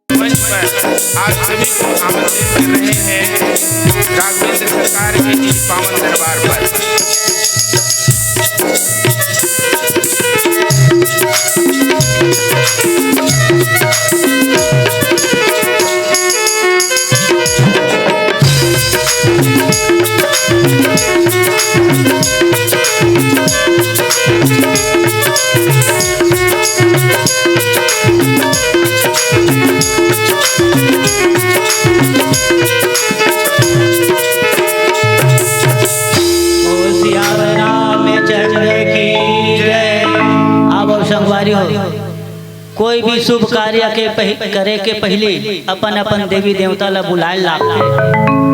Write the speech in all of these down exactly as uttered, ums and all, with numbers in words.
मंच पर आप सभी को आमंत्रित कर रहे हैं राघवेंद्र सरकार के इस पावन दरबार पर। बोल सियावर रामचंद्र की जय। आवो संगवारी हो, कोई भी शुभ कार्य के पहि-, करे के पहिली अपन अपन देवी देवता ला बुलाए लागथे।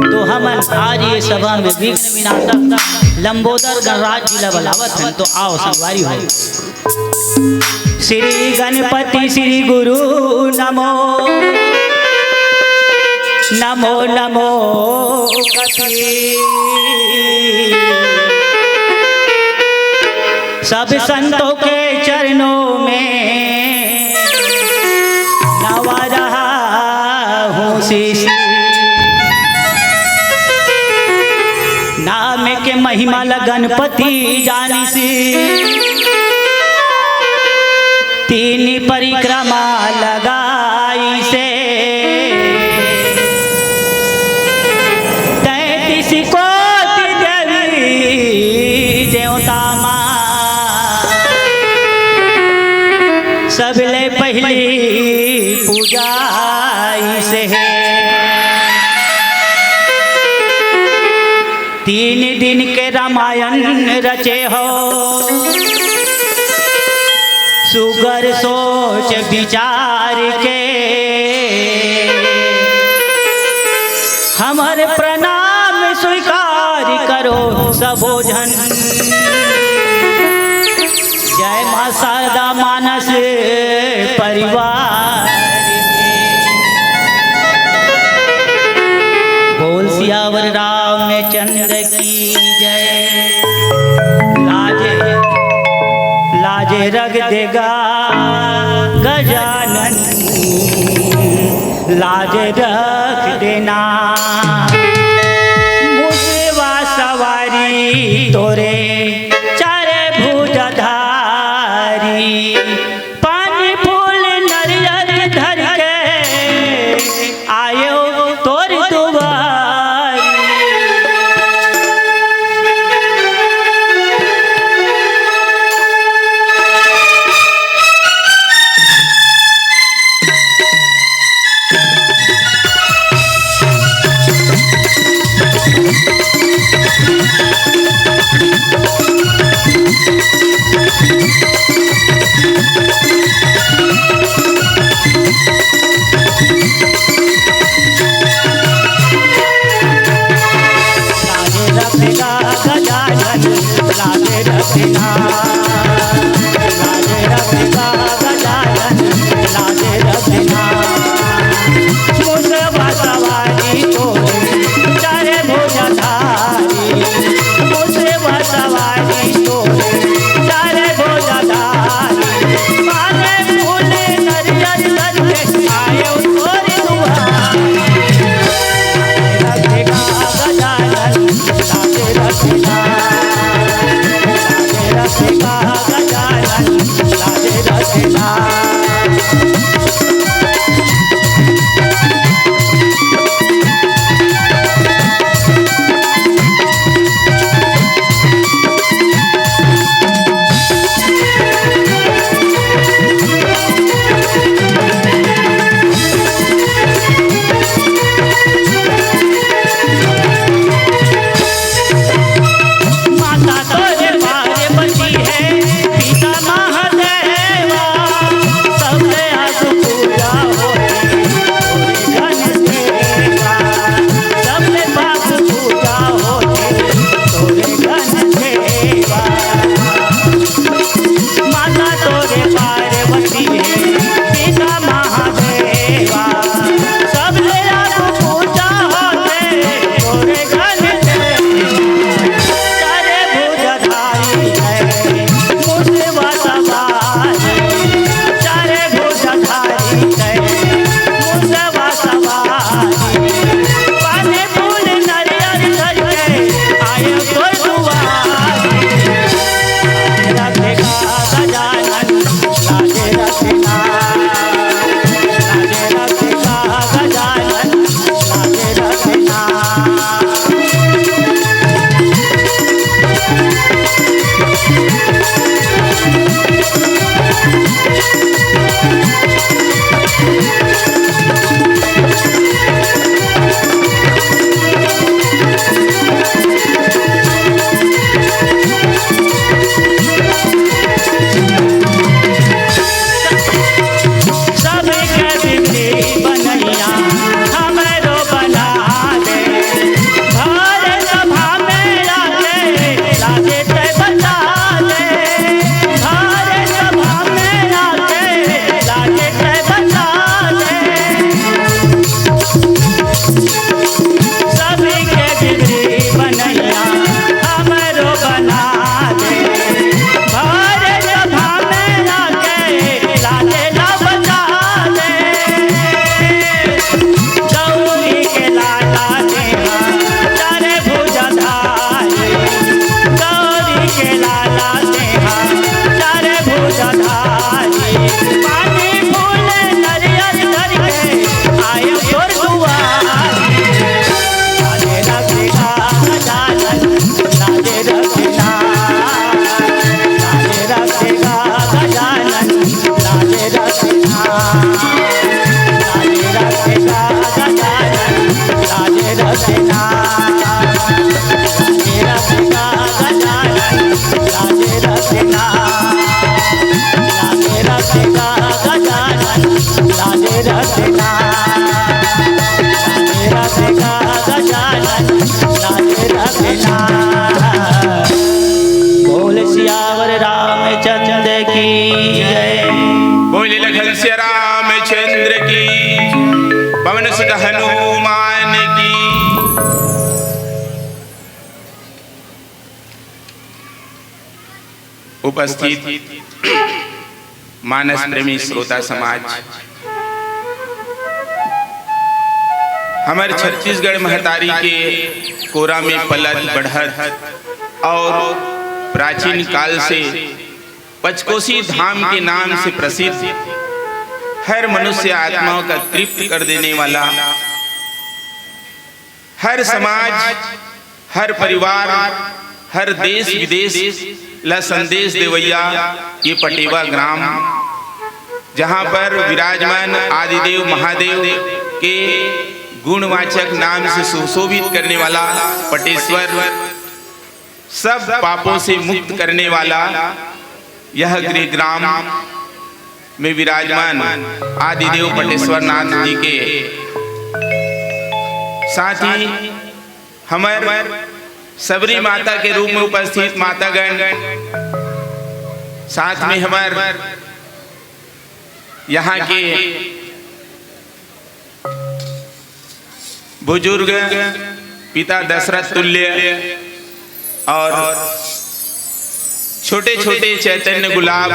तो हमन आज ये सभा में विघ्न विनाशक लंबोदर गणराज जी ला बुलावत हन। तो आओ संगवारी हो। श्री गणपति श्री गुरु नमो, नमो नमो कपि। सब संतों के चरणों में नवा रहा हूँ शीश। नाम के महिमा ल गणपति जानिस, तीन परिक्रमा लगाइस, तैंतीस कोटि देवी देवता मा सबले पहिली पूजा इसे हे। तीन दिन के रामायण रचे हो, सुघर सोच विचार के हमर प्रणाम स्वीकार करो सबो झन। जय माँ शारदा मानस परिवार। बोल सियावर रामचंद्र की जय। लाजे, लाजे रख देगा गजानन, लाजे रख देना। मुसवा सवारी तोरे चारे भुजाधारी, पानी फूल नरियर धर के आयो तोर दुआरी। उपस्थित मानस प्रेमी श्रोता समाज, हमर छत्तीसगढ़ महतारी के कोरा में पलत बढ़त और प्राचीन काल से पचकोसी धाम के नाम से प्रसिद्ध, हर मनुष्य आत्मा का तृप्त कर देने वाला, हर समाज, हर परिवार, हर देश विदेश ला संदेश देवैया ये पटेवा ग्राम, जहाँ पर विराजमान आदिदेव महादेव के गुणवाचक नाम से सुशोभित करने वाला पटेश्वर, सब पापों से मुक्त करने वाला यह गृह ग्राम में विराजमान आदिदेव पटेश्वर नाथ जी के साथ ही हमर सबरी माता के रूप में उपस्थित मातागण, साथ में हमर यहाँ के बुजुर्ग पिता दशरथ तुल्य और छोटे छोटे चैतन्य गुलाब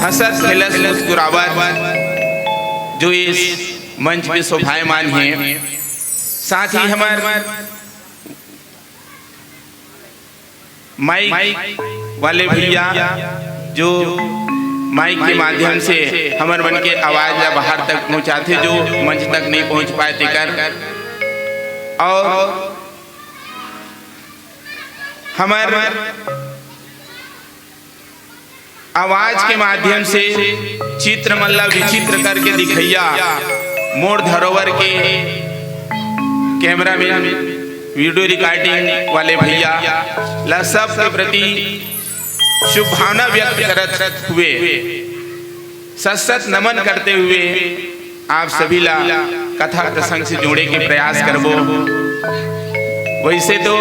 हंसत खेलत मुस्कुरावत जो इस मंच में शोभायमान है, साथ ही हमर माइक वाले भैया जो माइक के माध्यम से हमर मन के आवाज ला बाहर तक पहुंचाथे, जो मंच तक नहीं पहुंच पाए तेकर, और हमर आवाज के माध्यम से चित्र मन ला विचित्र करके दिखैया मोर धरोहर के कैमरामैन, वीडियो रिकॉर्डिंग वाले भैया ला सबके प्रति शुभ भावना व्यक्त करत हुए सत सत नमन करते हुए आप सभी ला कथा प्रसंग से जोड़े के प्रयास करबो। वैसे तो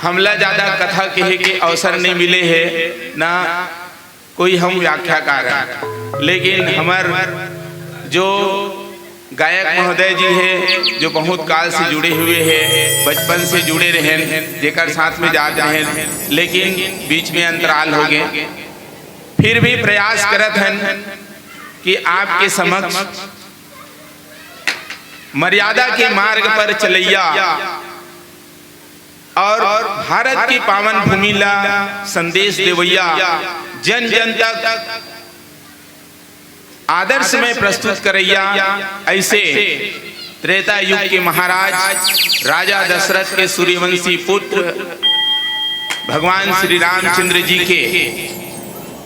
हमला ज्यादा कथा कहे के अवसर नहीं मिले है, ना कोई हम व्याख्याकार है, लेकिन हमर जो गायक महोदय जी है, जो बहुत काल से जुड़े हुए हैं, बचपन से जुड़े रहेन, जेकर साथ में जात रहेन, लेकिन बीच में अंतराल हो गए, फिर भी प्रयास करत हन कि आपके समक्ष मर्यादा के मार्ग पर चलैया और भारत की पावन भूमि ला संदेश देवैया, जन जन तक आदर्श में प्रस्तुत करैया ऐसे त्रेता युग के महाराज राजा दशरथ के सूर्यवंशी पुत्र भगवान श्री रामचंद्र जी के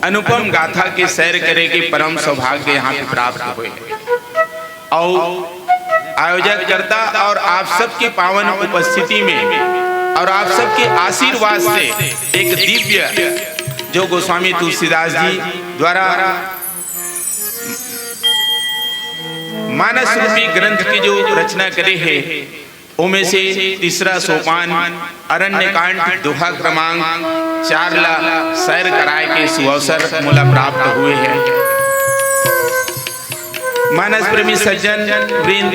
अनुपम गाथा के सैर करे के परम सौभाग्य यहाँ पे प्राप्त हुए। और आयोजककर्ता और आप सबके पावन उपस्थिति में और आप सबके आशीर्वाद से एक दिव्य जो गोस्वामी तुलसीदास जी द्वारा मानस रूपी ग्रंथ की जो रचना करे है, ओमे से तीसरा सोपान अरण्यकांड दोहा क्रमांक चार ला सैर कराए के सुअवसर मोला प्राप्त हुए है। मानस प्रेमी सज्जन वृंद,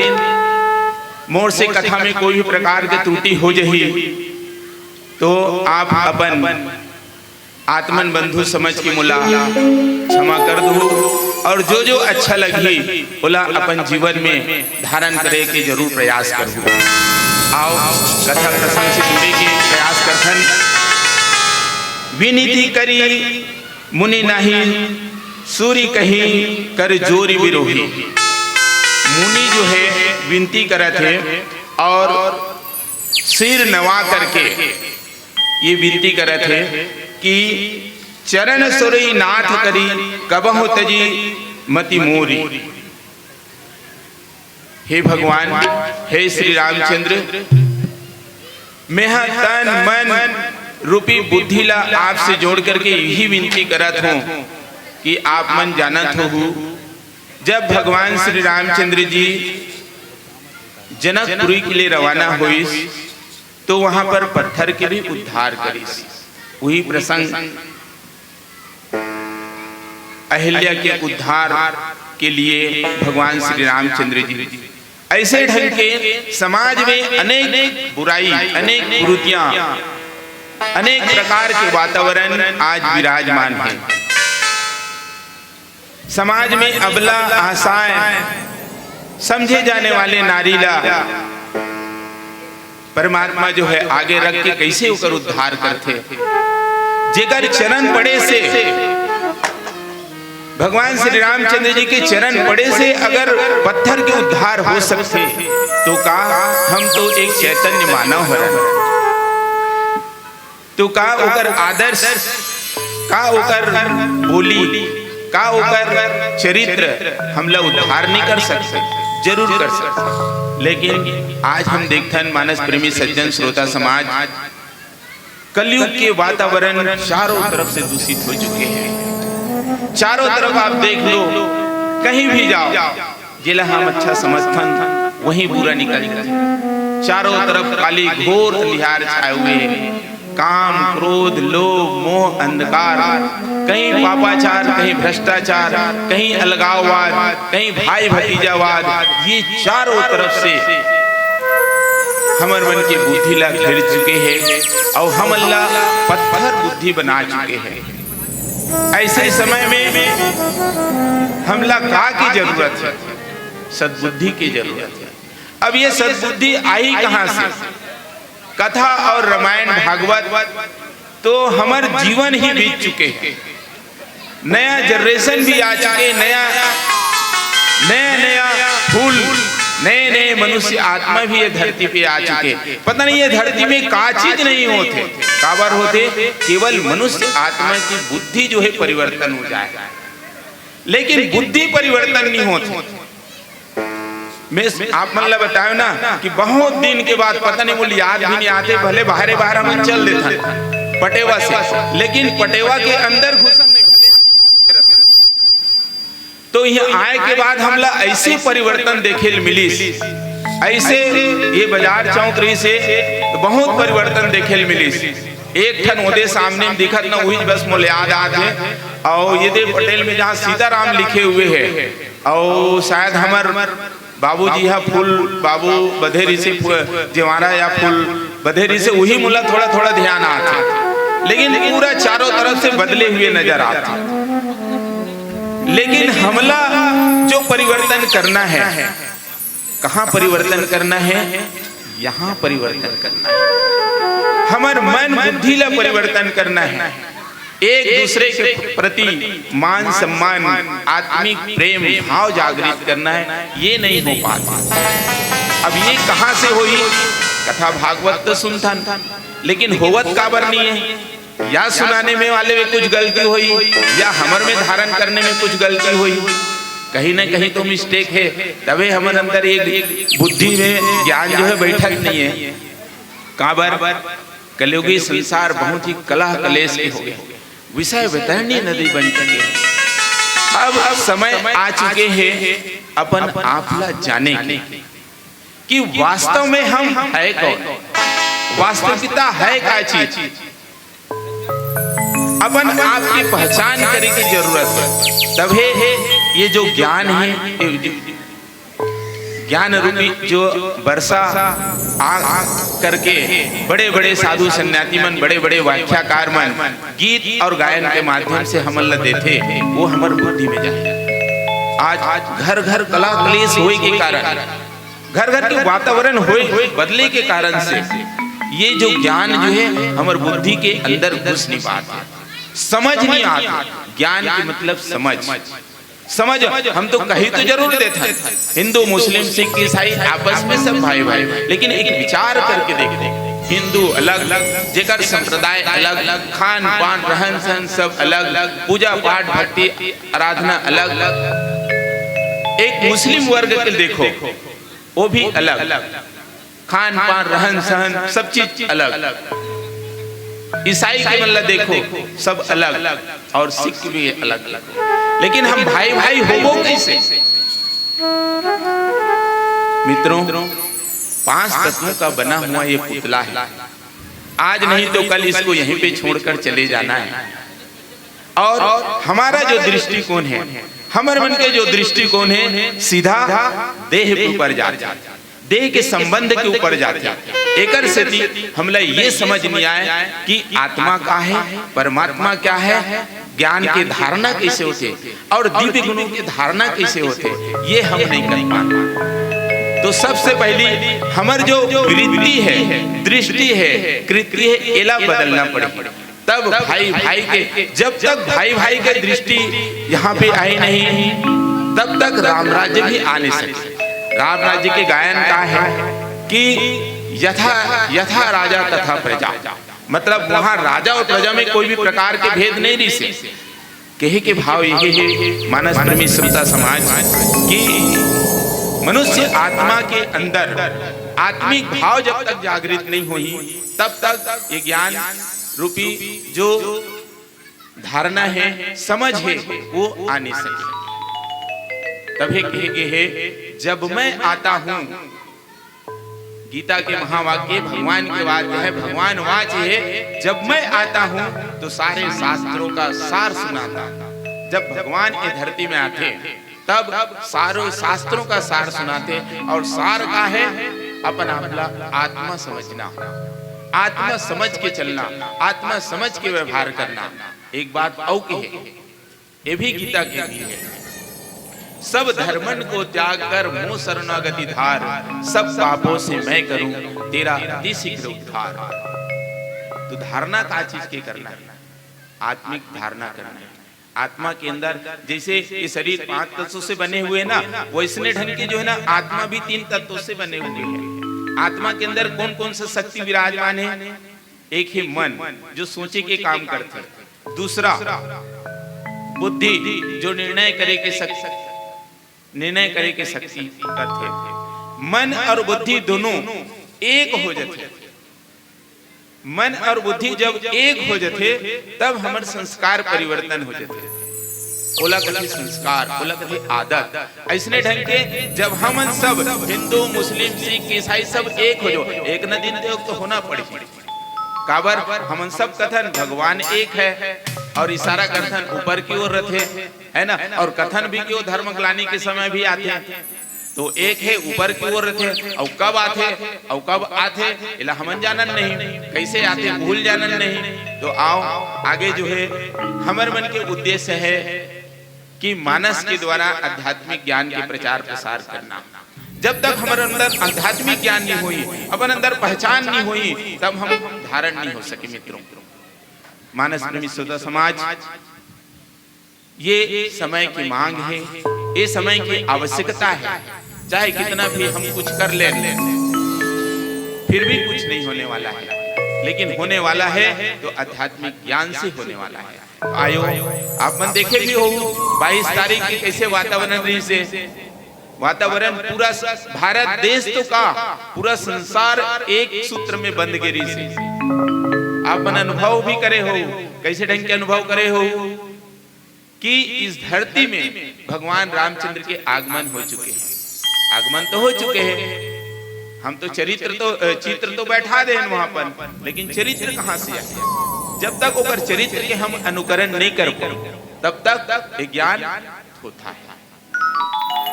मोर से कथा में कोई भी प्रकार के त्रुटि हो जही तो आप अपन आत्मन बंधु समझ के मोला क्षमा कर दू, और जो जो अच्छा लगही ओला अपन जीवन में धारण करे के जरूर प्रयास करू। आओ, कथा प्रसंग से जुड़े के प्रयास करथन। विनती करी मुनि नहीं, सूरी कही कर जोरी विरोही। मुनि जो है विनती करत है और सिर नवा करके ये विनती करत है कि चरण सुरई नाथ करी कबहु तजी मति मोरी। हे भगवान, हे श्री रामचंद्र, मैं ह तन मन रूपी बुद्धि ला आपसे जोड़ करके यही विनती करत हूँ कि आप मन जानत हो, जब भगवान श्री रामचंद्र जी जनकपुरी के लिए रवाना होइस, तो वहां पर पत्थर के भी उद्धार करिस। वही प्रसंग अहिल्या के उद्धार के लिए भगवान श्री रामचंद्र जी ऐसे ढंग के समाज में अनेक बुराई, अनेक कुरीतियां अनेक प्रकार के वातावरण आज विराजमान है। समाज में अबला, असहाय समझे जाने वाले नारी ला परमात्मा जो है आगे रख के कैसे ओकर उद्धार करथे। जेकर चरण पड़े से, भगवान श्री रामचंद्र जी के चरण पड़े से अगर पत्थर के उद्धार हो सकथे, तो का हम तो एक चैतन्य मानव हरन। तो का ओकर आदर्श, का ओकर बोली, का ओकर चरित्र हमला उद्धार नहीं कर सकथे? जरूर कर सकथे। लेकिन आज हम देखथन, मानस प्रेमी सज्जन श्रोता समाज, कलयुग के वातावरण चारों तरफ से दूषित हो चुके हैं। चारों तरफ आप देख लो, कहीं भी जाओ, जेला हम अच्छा समझथन, वही बुरा निकल जाथे। चारों तरफ काली घोर अंधियार छाए हुए हैं। काम, क्रोध, लोभ, मोह, अंधकार, कहीं पापाचार, कहीं भ्रष्टाचार, कहीं अलगाववाद, कहीं भाई भतीजावाद, ये चारों तरफ से हमर मन के बुद्धि ला घेर चुके हैं और हमन ला पत्थर बुद्धि बना चुके हैं। ऐसे समय में हमला का की जरूरत है? सद्बुद्धि की जरूरत है। अब ये सद्बुद्धि आई कहाँ से? कथा और रामायण भागवत तो हमर जीवन ही बीत चुके हैं। नया जनरेशन भी आ चुके, नया नया नया फूल, नए नए मनुष्य आत्मा भी ये धरती पे आ चुके। पता नहीं ये धरती में का चीज नहीं होते, काबर होते, केवल मनुष्य आत्मा की बुद्धि जो है परिवर्तन हो जाए, लेकिन बुद्धि परिवर्तन नहीं होते। मैं आप मन ला बतायो ना कि बहुत दिन के बाद, पता नहीं मोला याद भी नहीं आते, भले बाहरे बाहर हम चल देथन पटेवा से, लेकिन पटेवा के अंदर घुसन नहीं, भले हम तो यहाँ आए के बाद हमला ऐसे परिवर्तन देखे ल मिलिस, ऐसे ये बाजार चौक रहिसे तो बहुत परिवर्तन देखे ल मिलिस। एक ठन ओदे सामने में दिखत ना, वही बस मोला याद आत हे। और ये दे पटेल में जहाँ सीताराम लिखे हुए है, और शायद हमर बाबूजी हा फूल, बाबू बधेरी से फू-, जेवारा या फूल बधेरी से, वही मोला थोड़ा थोड़ा ध्यान आत हे, लेकिन पूरा चारों तरफ से बदले हुए नजर आत हे। लेकिन हमला जो परिवर्तन करना है, कहाँ परिवर्तन करना है? यहाँ परिवर्तन करना है। हमर मन बुद्धि ला परिवर्तन करना है। एक दूसरे के प्रति मान सम्मान, आत्मिक प्रेम भाव जागृत करना है, ये नहीं हो पाता। अब ये कहाँ से होई? कथा भागवत तो सुनथन, लेकिन होवत काबर नहीं है? या सुनाने में वाले में कुछ गलती होई, या हमर में धारण करने में कुछ गलती होई, कहीं ना कहीं तो मिस्टेक है, तबे हमर अंदर एक बुद्धि में ज्ञान जो है बैठत नहीं है। काबर? कलयुगी संसार बहुत ही कलह कलेश के हो गए, विषय वितरणी नदी बन चुके हैं। अब समय आ चुके हैं अपन आप ला जाने के कि वास्तव में हम है कौन, वास्तविकता है का चीज। अपन आप की पहचान करे की जरूरत है, तभे ये जो ज्ञान है, ये ज्ञान रूपी जो वर्षा आ, आ करके बड़े बड़े साधु सन्यासी मन, बड़े बड़े व्याख्याकार मन गीत और गायन के माध्यम से हमन ला देथे, वो हमर बुद्धि में जाए। आज घर घर कला क्लेश होए के कारण, घर घर के वातावरण होए बदले के कारण से ये जो ज्ञान जो है हमर बुद्धि के अंदर घुस नहीं पात है, समझ नहीं आत। ज्ञान के मतलब समझ। समझ हम तो कही तो जरूर देथन, हिंदू, मुस्लिम, सिख, ईसाई आपस में सब भाई भाई, लेकिन एक विचार करके देखो, हिंदू अलग, जेकर संप्रदाय अलग, खान पान, रहन सहन सब अलग, पूजा पाठ, भक्ति, आराधना अलग। एक मुस्लिम वर्ग के देखो, वो भी अलग, खान पान, रहन सहन, सब चीज अलग। ईसाई के मन ला देखो, सब अलग, और सिख भी अलग। लेकिन हम भाई भाई होबो कैसे? मित्रों, पांच तत्वों का बना हुआ ये पुतला है। आज नहीं तो कल इसको यहीं पे छोड़कर चले जाना है। और हमारा जो दृष्टिकोण है, हमर मन के जो दृष्टिकोण है, सीधा देह के ऊपर जाता है। देह के संबंध के ऊपर जाथे। एकर सेती हमला ये समझ नहीं आए कि आत्मा का है, परमात्मा क्या है, ज्ञान के धारणा कैसे होथे और दिव्य गुणों की धारणा कैसे होथे, ये हम नहीं कर पान। तो सबसे पहली हमर जो वृत्ति है, दृष्टि है, कृति है, एला बदलना पड़ेगी। तब भाई भाई के, जब तक भाई भाई के दृष्टि यहाँ पे आई नहीं, तब तक राम राज्य भी आ नहीं सके। राम राज्य के गायन का है कि यथा यथा राजा तथा प्रजा, मतलब वहाँ राजा और प्रजा में कोई भी प्रकार के भेद नहीं रहिसे। कहे के भाव यही है, मानस प्रेमी श्रोता समाज, कि मनुष्य आत्मा के अंदर आत्मिक भाव जब तक जागृत नहीं होही, तब तक ये ज्ञान रूपी जो धारणा है, समझ है, वो आ नहीं सके। तभी कहे गे है, जब मैं आता हूँ, गीता के महावाक्य भगवान के वाक्य है, भगवान वाच है, जब मैं आता हूँ तो सारे शास्त्रों का सार सुनाता हूँ। जब भगवान ये धरती में आते, तब सारे शास्त्रों का सार सुनाते, और सार का है, अपन आपला आत्मा समझना, आत्मा समझ के चलना, आत्मा समझ के व्यवहार करना। एक बात और कहे, ये भी गीता की भी है, सब धर्मन को त्याग कर मोर शरणागति धार, सब पापों से मैं करूं तेरा अति शीघ्र उद्धार। तो धारणा का चीज के करना है, आत्मिक धारणा करना है। आत्मा के अंदर जैसे ये शरीर पांच तत्वों से बने हुए हैं ना, वैसने ढंग के जो है ना, आत्मा भी तीन तत्वों से बने हुए हैं। आत्मा के अंदर कौन कौन सा शक्ति विराजमान है? एक है मन, जो सोचे के काम करथे। दूसरा बुद्धि, जो निर्णय करे के शक्ति, निर्णय करे के शक्ति करथे। मन और बुद्धि दोनों एक हो जाथे। मन और बुद्धि जब एक हो जाथे, तब हमर संस्कार परिवर्तन हो जाथे। ओला कथे संस्कार, ओला कथे आदत। ऐसने ढंग के जब हमन सब हिंदू, मुस्लिम, सिख, ईसाई सब एक हो जाओ, एक न दिन तो, तो होना पड़ही। काबर हमन सब कथन भगवान एक है, और इशारा करथन ऊपर की ओर रथे, है ना? और कथन भी कि वो धर्म ग्लानी के समय भी आथे, तो एक है ऊपर की ओर रथे, और कब आथे और कब आथे, एला हमन जानन नहीं, कैसे आथे भूल जानन नहीं। तो आओ, आगे जो है हमर मन के उद्देश्य है कि मानस के द्वारा आध्यात्मिक ज्ञान के प्रचार प्रसार करना। जब तक हमर अंदर आध्यात्मिक ज्ञान नहीं होई, अपन अंदर पहचान नहीं होई, तब हम धारण नहीं हो सके मित्रों। मानस प्रेमी श्रोता समाज, ये समय की मांग है, ये समय की आवश्यकता है। चाहे कितना भी हम कुछ कर लें, फिर भी कुछ नहीं होने वाला है, लेकिन होने वाला है तो आध्यात्मिक ज्ञान से होने वाला है। तो आयो, आप मन देखे भी हो, बाईस तारीख के कैसे वातावरण रहिसे। वातावरण पूरा स-, भारत देश तो का, पूरा संसार एक सूत्र में बंध गे रहिसे। आप मन अनुभव भी करे हो, कैसे ढंग के अनुभव करे हो कि इस धरती में भगवान रामचंद्र के आगमन हो चुके हैं। आगमन तो हो चुके हैं, हम तो चरित्र तो, अ, चित्र तो बैठा दे हैं वहां पर, लेकिन चरित्र कहां से आए? जब तक ओकर चरित्र के हम अनुकरण नहीं कर पाए, तब तक ये ज्ञान होता है।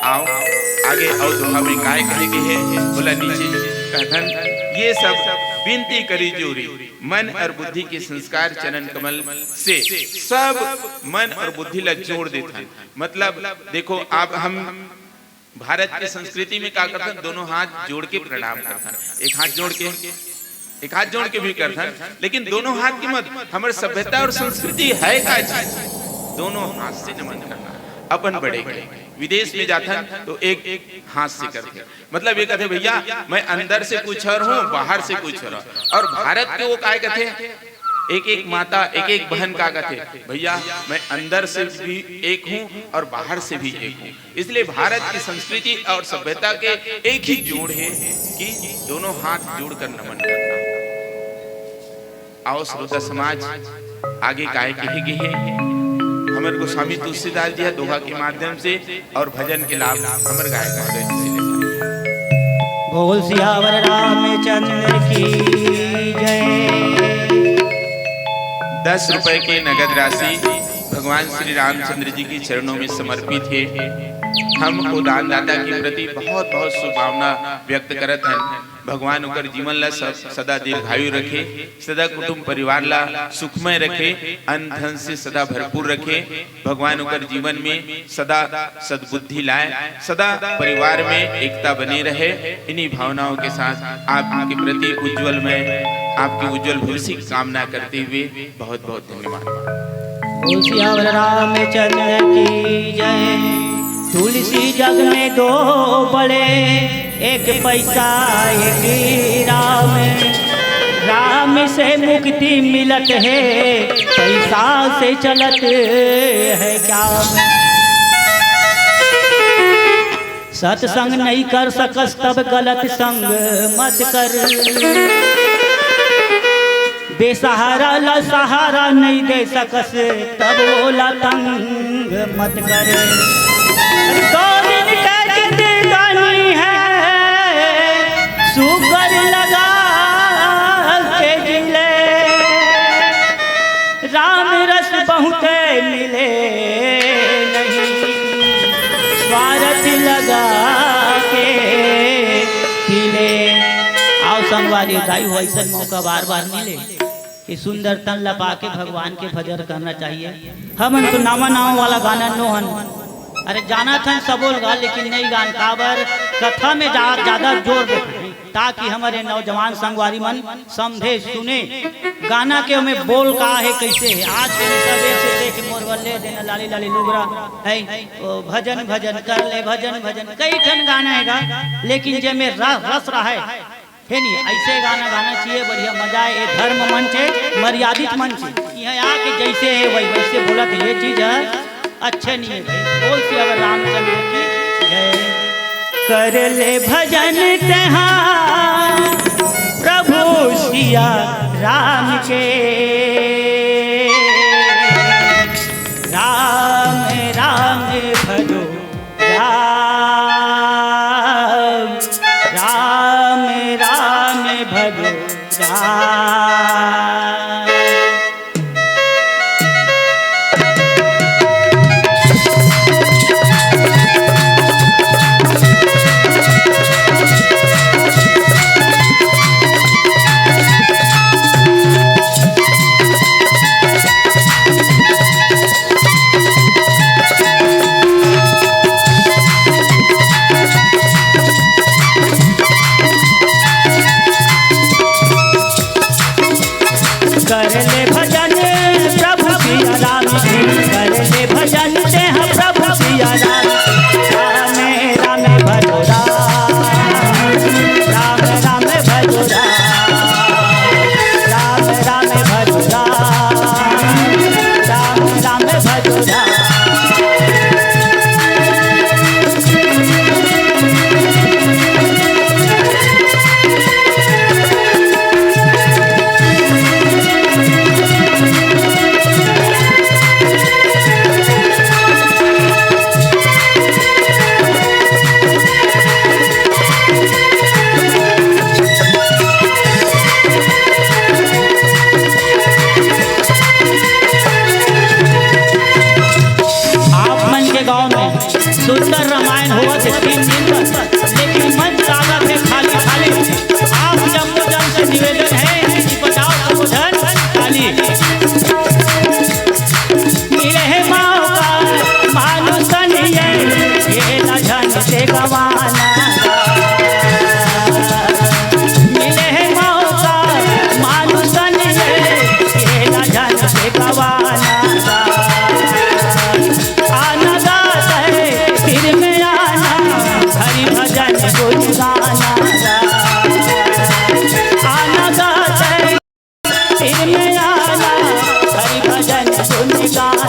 आओ, आगे अउ दोहा में काय कहे गे हे, ओला नीचे कहथन, ये सब बिनती करी जोरी, मन और बुद्धि के संस्कार चरण कमल से। सब मन और बुद्धि ला जोड़ देथन। मतलब, देखो, आप हम भारत के संस्कृति में का करथन, दोनों हाथ जोड़ के प्रणाम करथन, एक हाथ जोड़ के, एक हाथ जोड़ के भी करथन, लेकिन दोनों हाथ के मत। हमर सभ्यता और संस्कृति है का चीज? दोनों हाथ से नमन करना। अपन बड़े के विदेश में जाथन तो एक हाथ से करथे, मतलब ये कहथे, भैया, मैं अंदर से कुछ और हूँ, बाहर से कुछ और हूँ। और भारत के वो काय कहथे, एक एक माता, एक एक बहन का कहथे, भैया, मैं अंदर से भी एक हूँ और बाहर से भी एक हूँ। इसलिए भारत की संस्कृति और सभ्यता के एक ही जोड़ है कि दोनों हाथ जोड़कर नमन करना। आओ श्रोता समाज, आगे काय कहे गे हे, हमर गोस्वामी तुलसीदास जी ह दोहा के माध्यम से और भजन के लाभ हमर गायक महोदय जी से लेथन। बोल सियावर रामचंद्र की जय। दस रुपए के नगद राशि भगवान श्री रामचंद्र जी के चरणों में समर्पित हे। हम ओ दानदाता के प्रति बहुत बहुत शुभभावना व्यक्त करत हन। भगवान ओकर जीवन ला सब सदा दीर्घायु रखे, सदा कुटुंब परिवार ला सुखमय रखे, अन्न धन से सदा भरपूर रखे। भगवान ओकर जीवन में सदा सद्बुद्धि लाए, सदा परिवार में एकता बने रहे। इन्हीं भावनाओं के साथ आपके प्रति उज्जवलमय, आपके उज्जवल भविष्य की कामना करते हुए बहुत बहुत धन्यवाद। बोल सियावर रामचंद्र की जय। तुलसी जग में दो बड़े, एक पैसा एक राम। राम से मुक्ति मिलत है, पैसा से चलत है क्या? सत्संग नहीं कर सकस तब गलत संग मत कर। बेसहारा ला सहारा नहीं दे सकस तब ओला तंग मत कर। दो दिन का जिंदगानी है, शुगर लगा के जी ले। राम रस बहुत मिले नहीं, स्वार्थ लगा के पी ले। आओ संगवारी, दाई हो, ऐसन मौका बार बार मिले। ये सुंदर तन लपा के भगवान के भजन करना चाहिए। हमन तो नावा नावा वाला गाना नो हन। अरे जाना थन सबोल गा, लेकिन नहीं गान काबर कथा में जा, ज्यादा जोर देते हैं, ताकि हमारे नौजवान संगवारी मन समझे सुने गाना के में बोल का है, कैसे है। आज के सब एक से देख मोर बल्ले देना लाली लाली लुगरा है, ओ भजन भजन कर ले, भजन भजन, कई ठन गाना है गा, लेकिन जे में रस, रस रहा है। हे नहीं, ऐसे गाना गाना चाहिए, बढ़िया मजा आए। ये धर्म मंच है, मर्यादित मंच है। यहाँ आके जैसे है वही, वैसे बोलत है, ये चीज है, अच्छे नहीं है भाई। बोल सियावर रामचंद्र की जय। कर ले भजन तेहा प्रभु सिया राम के। राम राम भजो राम, राम राम भजो राम। कर ले भजन प्रभु सिया राम के, कर ले भजन तेहा प्रभु सिया राम। राम राम भजो राम, राम राम भजो राम, राम राम भजो राम, राम राम भजो राम। आप मन के गांव में सुंदर रामायण होवत हे तीन दिन तक, लेकिन मंच लागत हे खाली खाली। आप जम्मो जन से निवेदन हे कि बजाओ सबो झन ताली। मिले हे मौका मानुष तन ये, ये ना झन से गवाना। मिले हे मौका मानुष तन ये, ये ना झन से गवाना। आना गात हे, फिर में आना, हरि भजन गुन गाना। आना गात हे, फिर में आना, हरि भजन गुन गाना।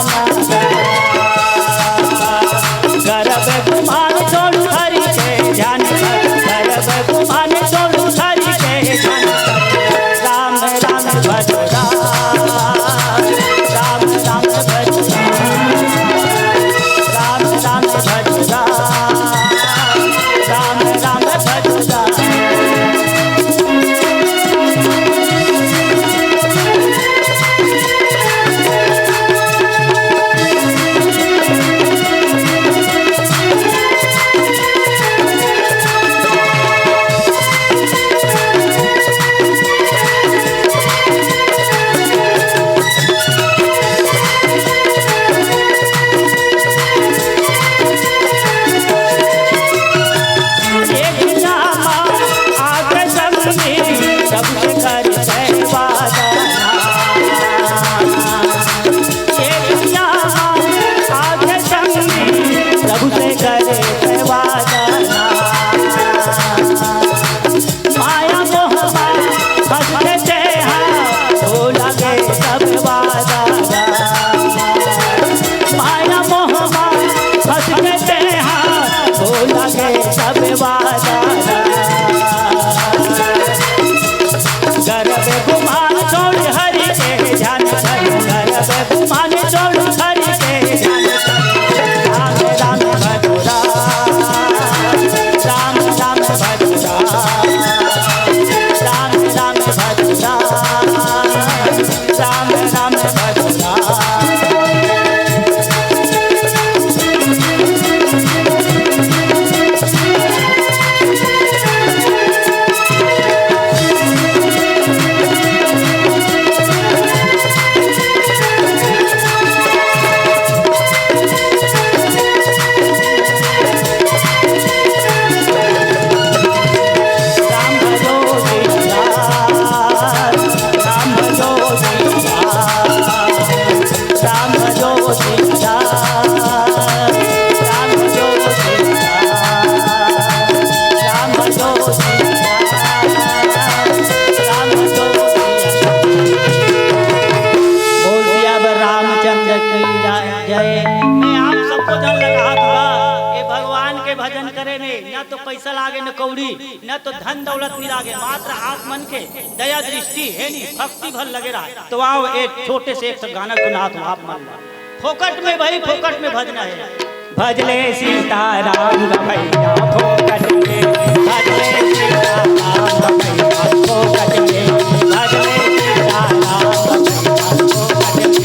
करब गुमान छोड़ू हरि के ध्यान, करब गुमान छोड़ू हरि के ध्यान। राम राम भजो राम, राम राम भजो राम, राम राम भजो राम, राम राम भजो राम। पैसा लागे, न कौड़ी, न तो धन दौलत नहीं लागे, मात्र आप मन के दया दृष्टि हे नी, भक्ति भर लगे रहा। तो आओ, एक छोटे से एक गाना सुनात हूँ आप मन ला। फोकट में भाई, फोकट में भजना हे। भजले सीताराम भैया फोकट में, भजले सीताराम भैया फोकट में, भजले सीताराम भैया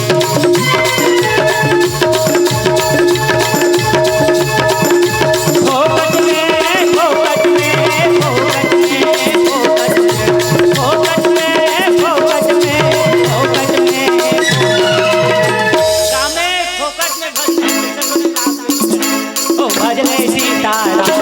फोकट में। फोकट में, फोकट में, फोकट में, फोकट में, फोकट में, फोकट में, फोकट में। कामे फोकट में भजन, ओ भजले सीताराम।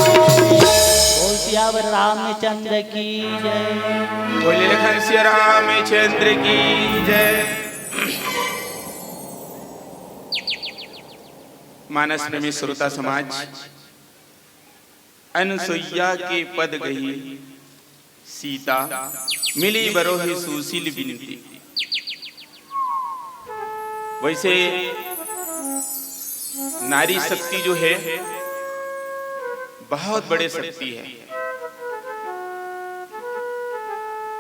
बोल सियावर रामचंद्र की जय। बोले लखन सिया रामचंद्र की जय। मानस प्रेमी श्रोता समाज, अनुसुईया के पद गही सीता, मिली बरोही सुशील बिनती। वैसे नारी शक्ति जो है, बहुत बड़े शक्ति है।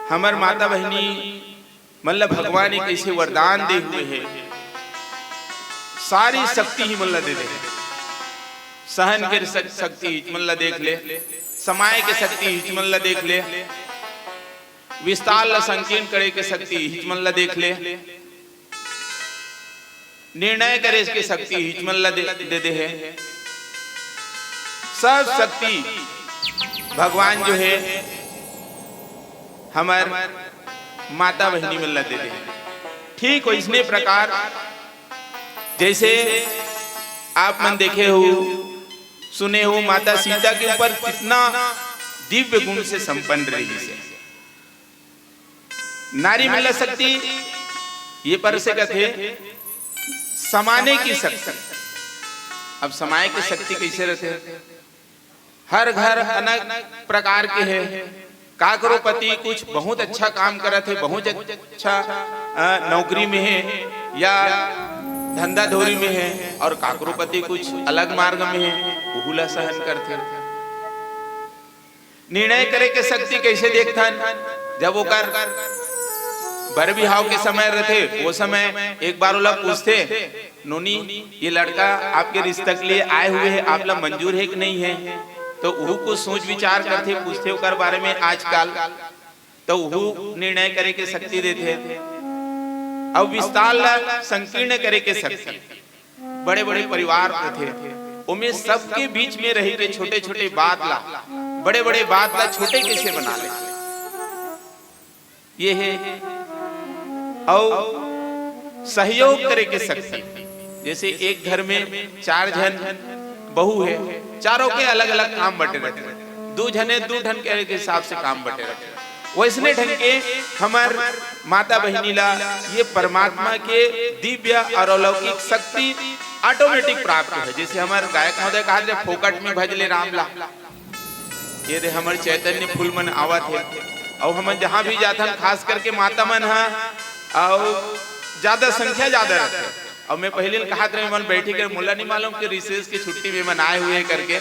हमर माता बहिनी मन ल भगवान एक ऐसे वरदान दे हुए है, सारी शक्ति ही मन ल दे दे है। सहन के शक-, शक्ति हिच मन ल देख ले, समाय के शक्ति हिच मन ल देख ले, विस्तार ल संकीर्ण करे के शक्ति हिच मन ल देख ले, निर्णय करे के शक्ति हिच मन ल दे, दे दे है। सब शक्ति भगवान जो है, हमर माता बहिनी मन ल दे दे है। ठीक वैसने प्रकार जैसे आप मन देखे हो, सुने हो, माता सीता के ऊपर कितना दिव्य गुण से संपन्न रहिस हे। नारी मन ल शक्ति ये पर से कथे, समाने की शक्ति। अब समाय के शक्ति कैसे रथे? हर घर अनेक प्रकार के हे। काकरो पति कुछ बहुत अच्छा काम करत हे, बहुत अच्छा, अ, नौकरी में हे या धंधा धोरी में हे, और काकरो पति कुछ अलग मार्ग में हे, उहू ला सहन करथे। निर्णय करे के शक्ति कैसे देखथन? जब ओकर बर बिहाव के समय रथे, वो समय एक बार ओला पूछथे, "नोनी, ये लड़का आपके रिश्ता के लिए आए हुए हैं, आप ला मंजूर है कि नहीं है?" तो उहू कुछ सोच विचार करथे, पूछथे ओकर बारे में आजकल, तो उहू निर्णय करे के शक्ति देथे। अब विस्तार ला संकीर्ण करे के शक्ति। बड़े-बड़े परिवार रथे, ओमे सबके बीच में रह के छोटे-छोटे बात ला, बड़े-बड़े बात ला छोटे कैसे बना ले, ये हे। अउ सहयोग करे के शक्ति, जैसे एक घर में चार झन बहू हे, चारों के अलग-अलग काम बटे रथे, दू झने दू ठन के हिसाब से काम बटे रथे। वैसने ढंग के हमर माता बहिनी ला ये परमात्मा के दिव्य और अलौकिक शक्ति automatic प्राप्त हे। जैसे हमर गायक महोदय कहा थे, "फोकट में भज ले राम ला।" ये दे हमर चैतन्य फूल मन आवत हे, अउ हमन जहाँ भी जाथन, खास करके माता मन ह, अउ ज्यादा संख्या ज्यादा रथे। अउ मैं पहले ल कहत रहे, मन बैठी के मोला नहीं मालूम कि recess की छुट्टी में मन आए हुए हे करके।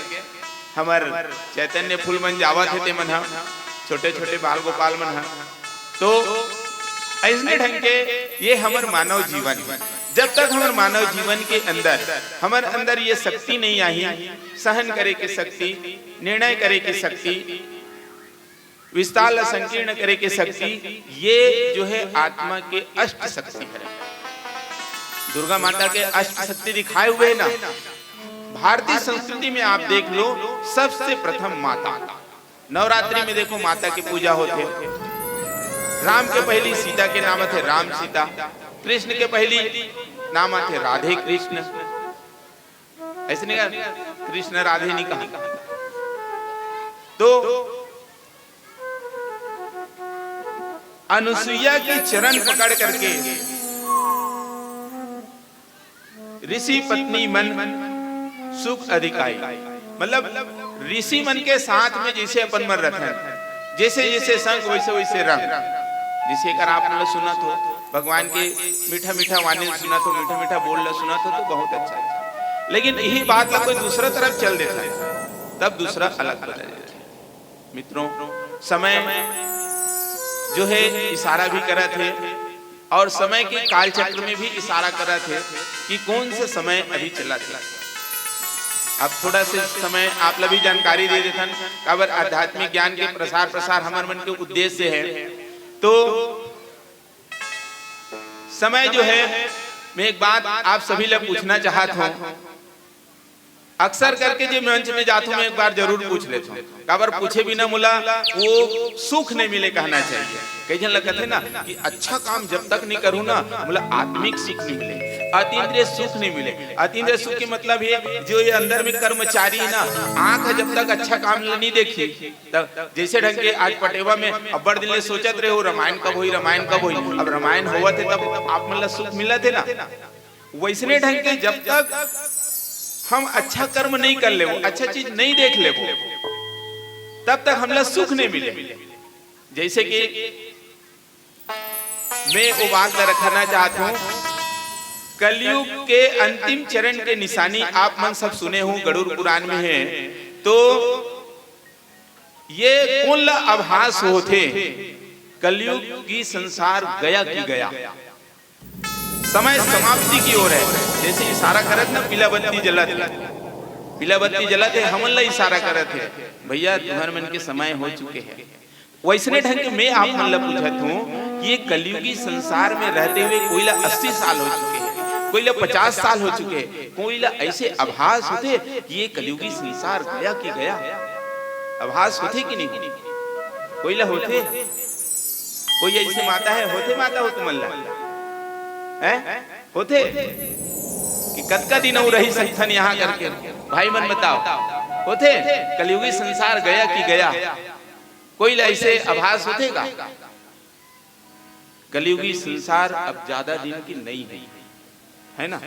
हमर चैतन्य फूल मन जावत हे, ते मन ह, छोटे-छोटे बाल गोपाल मन ह। तो अइसने ढंग के ये हमर मानव जीवन हे। जब तक हमर मानव जीवन के अंदर, हमर अंदर ये शक्ति नहीं आही, सहन करे के शक्ति, निर्णय करे के शक्ति, विस्तार ला संकीर्ण करे के शक्ति, ये जो है आत्मा के अष्ट शक्ति हरे। दुर्गा माता के अष्ट शक्ति दिखाए हुए हे ना, भारतीय संस्कृति में आप देख लो, सबसे प्रथम माता। नवरात्रि में देखो, माता की पूजा होथे। राम के पहली सीता के नाम थे राम सीता, कृष्ण के पहली नाम थे राधे कृष्ण। ऐसे नहीं कहा, कृष्ण राधे नहीं कहा। तो अनुसुईया की चरण पकड़ करके ऋषि पत्नी मन सुख अधिकाई, मतलब ऋषि मन के साथ में जैसे अपन मन रथन, जैसे जैसे संग वैसे वैसे रंग। जैसे कर आप मतलब सुनत हो, भगवान के मीठा मीठा वाणी सुनत हो, मीठा मीठा बोल ला सुनत हो तो बहुत अच्छा है। लेकिन यही बात ला कोई दूसरा तरफ चल देता है, तब दूसरा अलग बदल जाता है। मित्रों, समय जो है इशारा भी करत है और समय के कालचक्र में भी इशारा करत है कि कौन सा समय अभी चलत है। अब थोड़ा से समय आप ला भी जानकारी दे देथन, काबर आध्यात्मिक ज्ञान के प्रसार प्रसार हमर मन के उद्देश्य है। तो समय जो है, मैं एक बात आप सभी ला पूछना चाहत हूँ, अक्सर करके जे मंच में जाथूं, मैं एक बार जरूर पूछ लेथूं, काबर पूछे बिना मोला वो सुख नहीं मिले कहना चाहिए। कई झन लगत है ना कि अच्छा काम जब तक नहीं करूँ ना, मोला आत्मिक सुख नहीं मिले, अतीन्द्रिय सुख नहीं मिले। अतीन्द्रिय सुख के मतलब है जो ये अंदर में कर्मचारी है ना, आंख जब तक अच्छा काम नहीं देखी, तब जैसे ढंग के आज पटेवा में अब्बड़ दिन ले सोचत रहे हो, रामायण कब होई, रामायण कब होई। अब रामायण होवत है तब आप मन ला सुख मिलत है ना। वैसने ढंग के जब तक हम अच्छा कर्म नहीं कर लेबो, अच्छा चीज नहीं देख लेबो, तब तक हमला सुख नहीं मिले। जैसे कि मैं वो बात ला रखना चाहत हूँ, कलयुग के अंतिम चरण के निशानी आप मन सब सुने हो, गरुड़ पुराण में है। तो ये कोन ला आभास होथे, कलयुग की संसार गया की गया, समय समाप्ति की ओर है। जैसे इशारा करत ना, पीला बत्ती जलत है, पीला बत्ती जलत है, हमन ला इशारा करत है, भैया तुम्हर मन के समय हो चुके हैं। वैसने ढंग के मैं आप मन ला पूछत हूँ कि ये कलयुगी संसार में रहते हुए कोई ला अस्सी साल हो चुके हैं, कोई ला पचास साल हो चुके हैं, कोई ला ऐसे आभास होथे कि ये कलयुगी संसार गया कि गया? आभास होथे कि नहीं? कोई ला होथे? कोई ऐसे माता है, होथे माता हो तुमन ला? हैं? होथे कि कतका दिन अउ रही सकथन यहाँ करके? भाई मन बताओ, होथे? कलयुगी संसार गया कि गया? कोई ला ऐसे आभास होथे का? कलयुगी संसार अब ज्यादा दिन की नहीं है, है ना?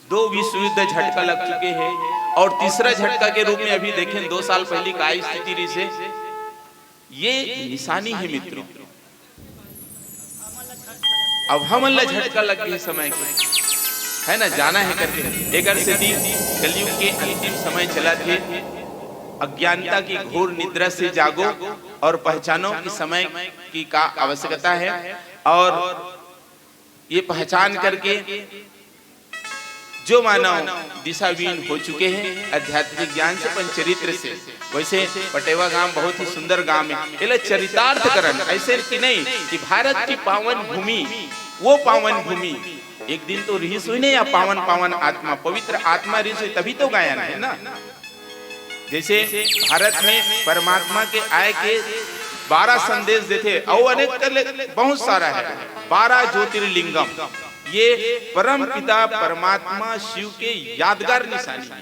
दो विश्व युद्ध झटका लग चुके हैं और तीसरा झटका के रूप में अभी देखें, दो साल पहली का स्थिति रही से, ये निशानी है मित्रों। अब हमन ला झटका लग गई समय के, है ना, जाना है करके। एकर सेती कलयुग के अंतिम समय चलत हे। अज्ञानता की घोर निद्रा से जागो और पहचानो कि समय की का आवश्यकता है, और ये पहचान करके जो मानव दिशाहीन हो चुके हैं आध्यात्मिक ज्ञान से, अपन चरित्र से। वैसे पटेवा गांव बहुत ही सुंदर गांव है, एला चरितार्थ करन, ऐसे कि नहीं कि भारत की पावन भूमि, वो पावन भूमि, एक दिन तो रिहिस होही ना या पावन पावन आत्मा, पवित्र आत्मा रिहिस होही, तभी तो गायन है ना। जैसे भारत में परमात्मा के आय के बारह संदेश देथे, अउ अनेक कर ले, बहुत सारा है, बारह ज्योतिर्लिंगम, ये परम पिता परमात्मा शिव के यादगार निशानी है।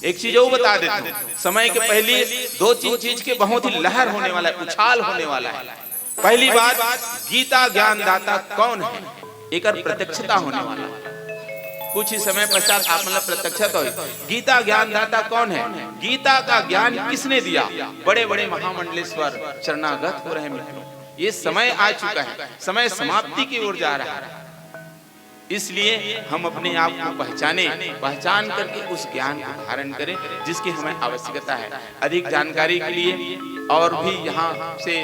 एक चीज और बता देता हूँ, समय के पहले दो तीन चीज के बहुत ही लहर होने वाला है, उछाल होने वाला है। पहली बात, गीता ज्ञानदाता कौन है, एकर प्रत्यक्षता होने वाला है। कुछ ही समय पश्चात आप मतलब प्रत्यक्षता होई। गीता ज्ञानदाता कौन है? गीता का ज्ञान किसने दिया? बड़े बड़े महामंडलेश्वर शरणागत हो रहे मित्रों, ये समय आ चुका है, समय समाप्ति की ओर जा रहा है। इसलिए हम अपने आप को पहचाने, पहचान करके उस ज्ञान को धारण करें जिसकी हमें आवश्यकता है। अधिक जानकारी के लिए और भी यहाँ से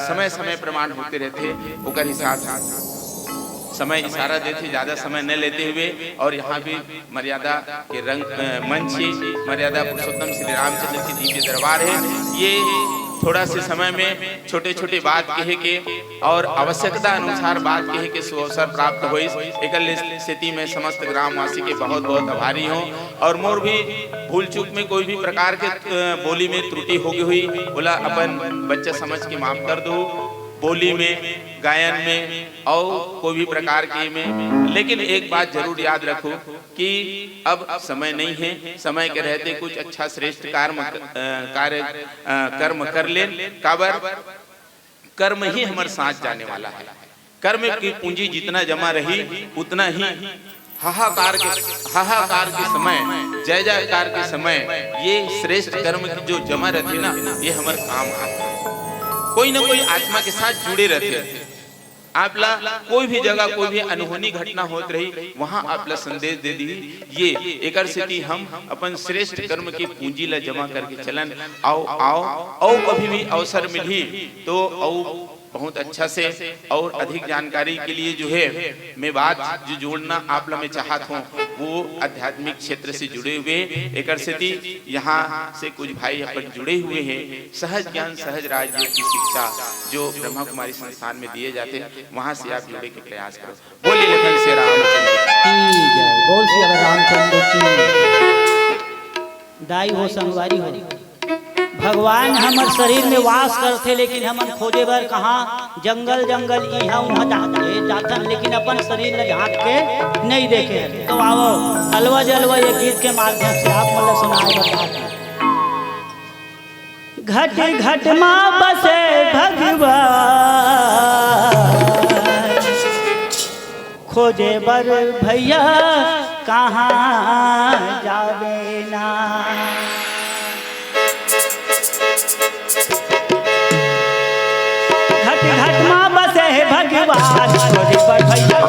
समय समय प्रमाण होते रहते, ओकर हिसाब से समय इशारा देते, ज्यादा समय न लेते हुए। और यहाँ भी मर्यादा के रंग, अ, मंच ही मर्यादा पुरुषोत्तम श्री रामचंद्र के दिव्य दरबार है। ये थोड़ा से समय में छोटे छोटे बात कहे के और आवश्यकता अनुसार बात कहे के सुअवसर प्राप्त होइस। एकर ले सेती मैं समस्त ग्रामवासी के बहुत बहुत आभारी हूँ। और मोर भी भूल चूक में कोई भी प्रकार के, अ, बोली में त्रुटि हो गई हुई, ओला अपन बच्चा समझ के माफ कर दो। बोली में, गायन में और कोई भी प्रकार के में, लेकिन एक बात जरूर याद रखो कि अब समय नहीं है, समय के रहते कुछ अच्छा श्रेष्ठ कर्म, अ, कार्य, अ, कर्म कर लेन। काबर? कर्म ही हमर साथ जाने वाला है। कर्म की पूंजी जितना जमा रही, उतना ही हाहाकार के, हाहाकार के समय, जय जयकार के समय ये श्रेष्ठ कर्म की जो जमा रथे ना, ये हमर काम आथे। कोई ना कोई आत्मा के साथ जुड़े रथे। आप ला कोई भी जगह, कोई भी अनहोनी घटना होत रही, वहां आप ला संदेश दे दी। ये एकर सेती हम अपन श्रेष्ठ कर्म की पूंजी ला जमा करके चलन। आओ, आओ, अउ कभी भी अवसर मिलही तो अउ बहुत अच्छा से और अधिक जानकारी के लिए जो है मैं बात जो जोड़ना आप ला मैं चाहत हूँ, वो आध्यात्मिक क्षेत्र से जुड़े हुए एकर सेती यहाँ से कुछ भाई अपन जुड़े हुए हैं। सहज ज्ञान सहज राजयोग की शिक्षा जो ब्रह्मा कुमारी संस्थान में दिए जाते हैं, वहाँ से आप जुड़े के प्रयास करो। बोलिए लखन से रामचंद्र की। जय। बोल सिया रामचंद्र की। दाई हो, संगवारी हो, भगवान हमर शरीर में वास करथे, लेकिन हमन खोजे बर कहाँ जंगल जंगल इहाँ उहाँ जा-, ए, जाथन, लेकिन अपन शरीर ल झांक के नहीं देखे। तो आओ, अलवा जलवा ये गीत के माध्यम से आप मन ल सुनाए बर चाहत हन। घट घट मा बसे भगवान, खोजे बर भैया कहाँ जावे ना। घट घट मा बसे भगवान, खोजे बर भैया।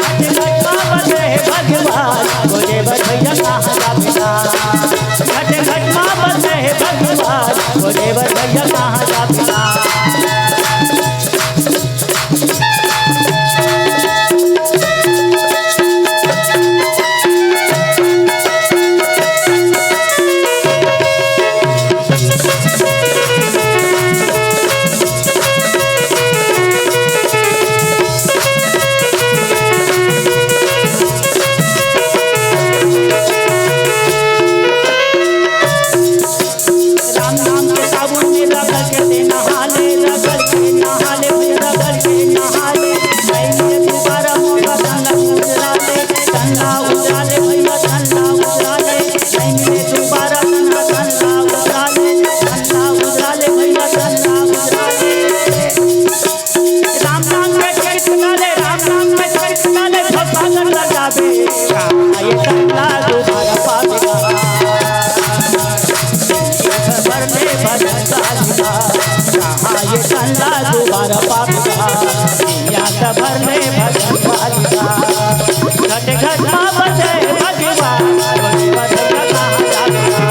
घट घट मा बसे भगवान, खोजे बर भैया कहाँ जावे ना। घट घट मा बसे भगवान, खोजे बर भैया कहाँ जावे ना। राम नाम के साबुन में रगड़ के ते नहा ले, रगड़ के नहा ले, भैया रगड़ के नहा ले। नहीं मिले दोबारा मौका, तन ला उजरा ले, तन ला उजरा ले, भैया तन ला उजरा ले। नहीं मिले दोबारा, तन ला, तन ला उजरा ले, तन ला उजरा ले, भैया तन ला उजरा ले। राम नाम के कीर्तन ले, राम नाम के कीर्तन ले, भगवान लगावे। कहाँ ये तन ला दोबारा पावेगा? भर में भजन वाली माँ। कहाँ ये तन ला दोबारा पावेगा? यहाँ तो भर में भजन वाली माँ। घट घट मा बसे भगवान, घट घट मा बसे भगवान, कहाँ जावे ना।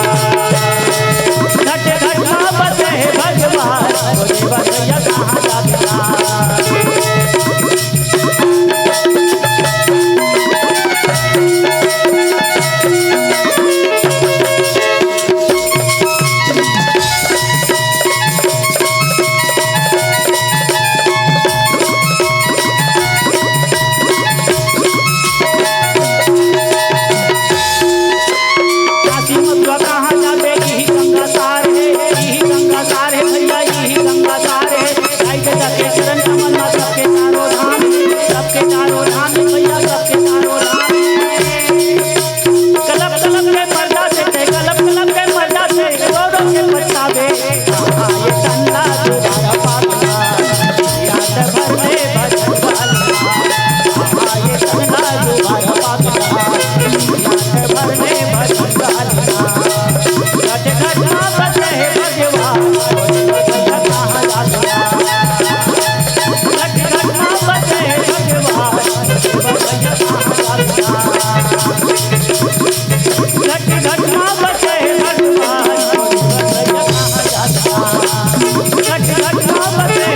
घट घट मा बसे भगवान, घट घट मा बसे भगवान, कहाँ जावे ना। काशी मथुरा कहाँ जाबे, इही गंगा सार हे, इही गंगा सार हे भैया, इही गंगा सार हे। जाई के जाके चरण कमल मा सबके चारों धाम, सबके चारों धाम भैया, सबके चारों धाम। कलप कलप के मरदा से, कलप कलप के मरदा से, रो रो के पछतावे। कहाँ ये तन ला दोबारा पावेगा? रात भर में भजन वाली। कहाँ ये तन ला दोबारा पावेगा? रात भर में भजन वाली। घट घट मा बसे भगवान, कहाँ जावे ना। घट घट मा बसे भगवान, कहाँ जावे ना। घट घट मा बसे भगवान, कहाँ जावे ना। घट घट मा बसे